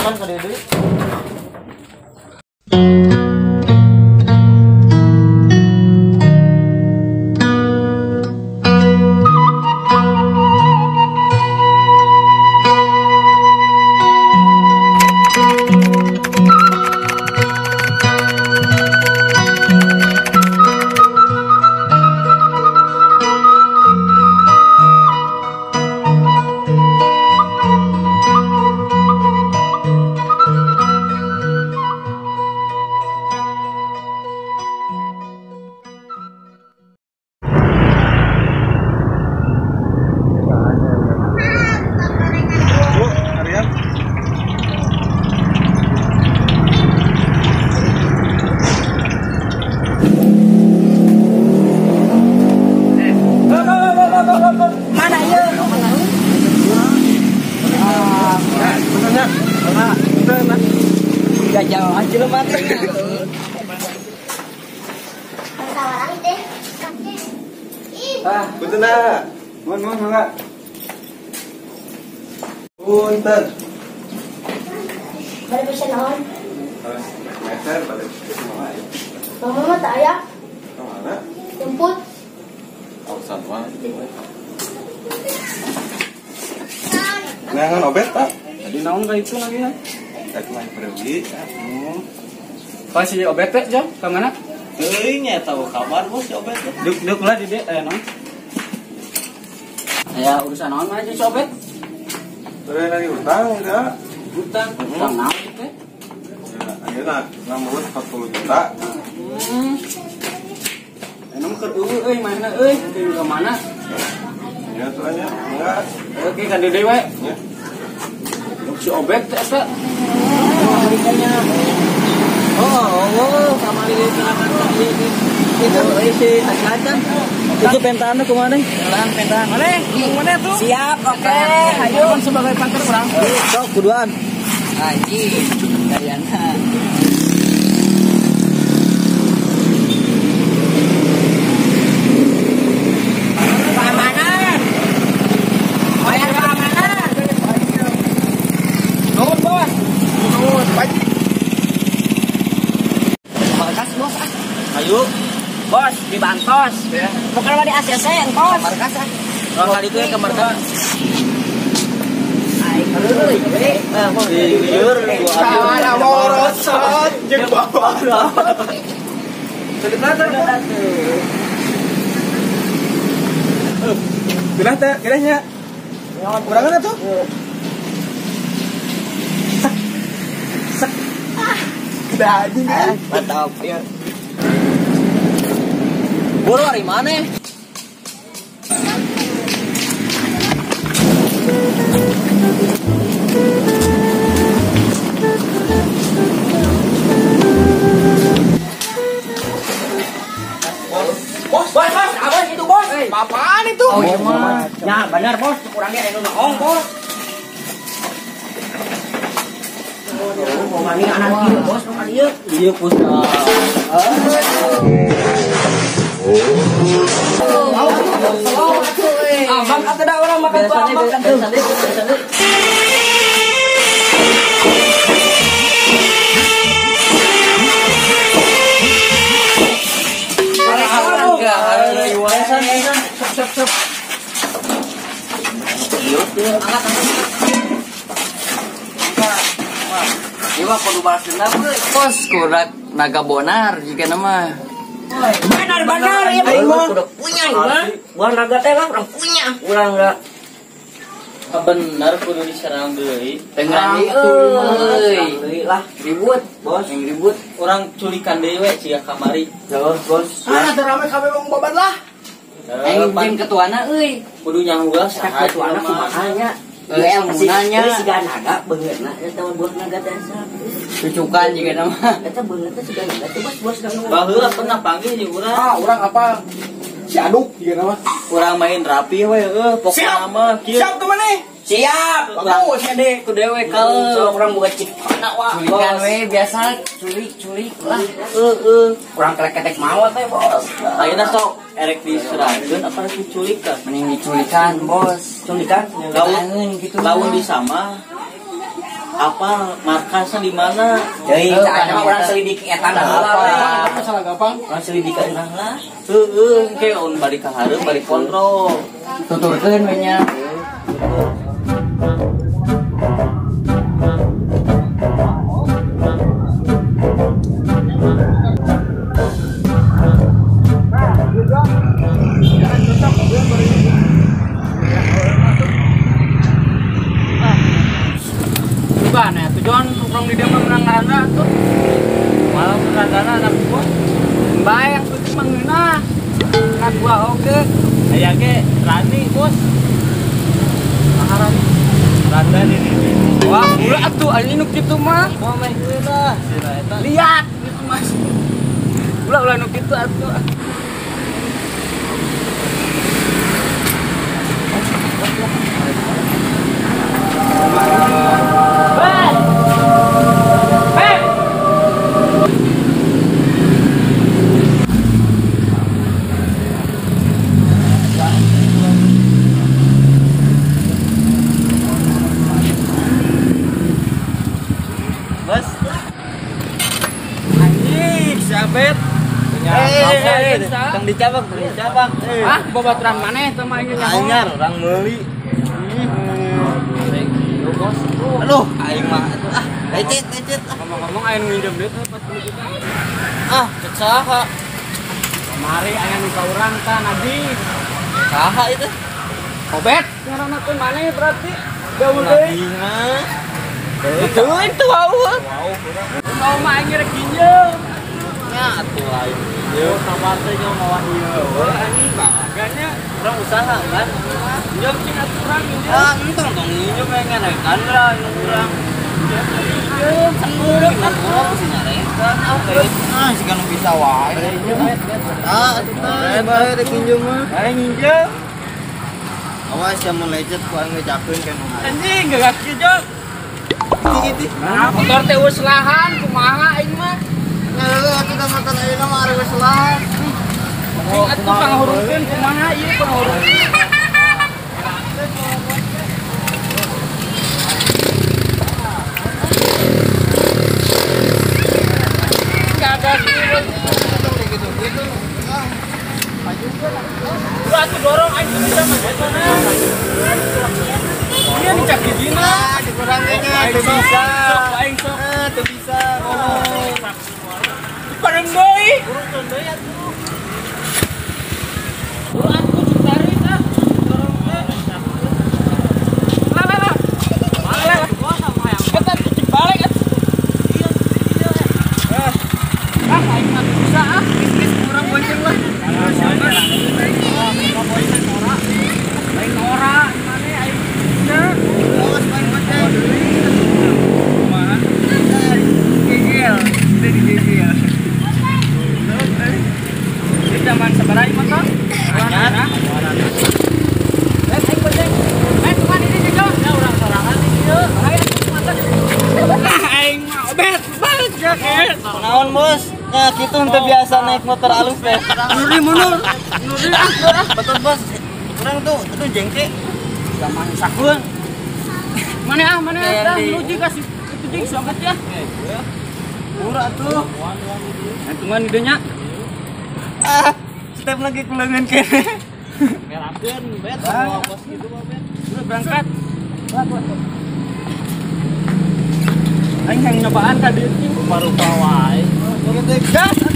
Kan ka deui. Ah, punten na. Mun mun mangga. Punten. Bade bisa naon? Meter bade kumaha ya? Mama mah teu aya. Ka mana? Jemput. Ausan wae. Nangan obet tak? Tadi naon ka itu lagi ya? Rek main pergi. Pas si obet teh jam ka mana? Teuing nya tahu kabar bos si obet teh. Duk-duk lah di dieu aya naon? Aya urusan naon mana si obet? Terus lagi utang enggak? Utang, utang naon teh? Ya, ayeuna nambut 40 juta. Anu keur eueuh euy mana euy? Teu ka mana? Ya tuh nya, enggak. Oke, ka deui we. Ya. Si obet teh eta. Oh, sama di itu isi acan. Itu pentaannya kemana? Pentaan. Mana? Mana tuh? Siap, oke. Ayo sebagai partner urang. Sok kuduan. Anjing, gayana. Keamanan. Bayar keamanan. Nuhun, Bos. Nuhun, pagi. Markas bos ah. Ayo. Bos, dibantos. Ya. Bukan mah di ACC entos. Markas ah. Orang kali itu ya ke markas. Aing euy. Liur, Kana morosot jeung bawa. Gelah teh, gelahnya. Kurangan atuh. Sek. Sek. Ah, udah anjing. Mantap ya. Buru hari mana? Bos, bos, bos, apa itu bos? Apaan itu? Oh iya mah. Ya benar bos, kurangnya anu noong bos. Oh, mani anak ieu bos, nu ieu. Ieu pusat. Abang atuh da urang makan tuh abang kan tuh. Sok sok. Angkat angkat. Ieu mah kudu balas dendam euy. Bos kudu naga bonar jika nama. Benar benar ieu mah kudu punya ieu mah. Buah naga teh lah urang punya. Urang enggak. Bener kudu diserang deui. Tengrani euy. Lah ribut bos, yang ribut urang culikan deui we sia kamari. Jauh bos. Ah, teu rame kabeh wong babat lah. Aing jeung ketuana euy. Kudu nyahulah saha ketuana kumaha nya. Ilmunanya siga naga beungeutna eta buah naga teh. Cucukan jiga nama. Eta beungeutna siga naga teh bos bos kan. Baheula pernah panggil jeung urang. Ah, urang apa? Si Aduk jiga nama. Urang main rapi we heueuh pokona mah kieu. Siap tuh maneh. Siap. Bagus ya deh ku dewe kalau urang boga cipana wah. Culikan we biasa culik-culik lah. Heeh. Urang ketek mawa teh bos. Ayeuna sok erek diserahkeun apa rek diculikan? Mending diculikan bos. Culikan? Laun gitu. Laun di sama. Apa markasnya di mana? Jadi ada orang selidiki eta lah. Apa salah gampang? Orang selidiki urang lah. Heeh, engke on balik ka hareup balik kontrol. Tuturkeun we nya. Nah, tujuan nongkrong di dia mah menang randa tuh. Malam randana anak gua. Bae yang penting mah ngeunah. Anak gua oge. Aya ge Rani, Bos. Maharani. Randa di sini. Wah, ulah atuh anjing nu kitu mah. Mau meh ngeunah. Lihat gitu Mas. Ulah nu kitu atuh. Tong dicabak, tong dicabak. Ah, babaturan maneh teh mah ieu nyaho. Anyar urang meuli. Aduh, aing mah ah, lecet, lecet. Ngomong-ngomong aing nginjem duit 40 juta. Ah, cek saha? Kamari aya nu ka urang tah Nabi. Saha itu? Obet, ngaranna teh maneh berarti. Gaul deui. Itu itu wau. Mau mah aing rek nginjem. Nya atuh aing. Yo sabar teh nya mawa ieu. Anjing baganya urang usaha kan. Nginjem cing atuh urang nginjem. Ah, entong tong nginjem we nganekan lah urang. Nginjem sendiri kan urang sih nyarekan. Ah, siga nu bisa wae. Ah, atuh teh bae rek nginjem mah. Aing nginjem. Awas ya mun lecet ku aing ngejakeun ka nu. Anjing gagak kieu jok. Gitu. Nah, motor teh eueuh lahan kumaha aing mah. Heeh, atuh da motor ayeuna mah arek geus lahan. Cing atuh pangahurungkeun kumaha ieu pangahurungkeun. Gagak kieu gitu. Ah, pajukeun. Ulah atuh dorong aing bisa mah eta na. Ieu dicak hijina. Dikurangkeun nya teu bisa. Sok aing sok. Teu bisa ngomong. Parem deui. Urungkeun deui atuh. Ulah atuh cuk tarik ah. Dorong teh. Lah lah lah. Lah. Eta cik balik atuh. Iya, iya. Ah, aing mah bisa ah. Geus urang bonceng lah. Lain ora, maneh aing bisa. Awas main bonceng. Kumaha? Gegel, teh digegel. Ini zaman sabaraha ieu mah? Anyar. Eh, aing bonceng. Eh, cuman ini juga. Ya urang sorangan di dieu. Ayo mantap. Ah, aing mah obet banget ya. Naon, Bos? Nah, kitu henteu biasa naik motor alus teh. Nuri mundur. Nuri ah. Betul, Bos. Urang tuh aduh jengke. Zaman sakeun. Mana ah, mana ah, lu juga kasih itu jeung sobat ya. Murah tuh. Nah, tungguan idenya. Ah, step lagi kulengan kene. Ngelakeun bet bos gitu mah bet. Udah berangkat. Aing hayang nyobaan ka dieu rupa-rupa wae. Gas.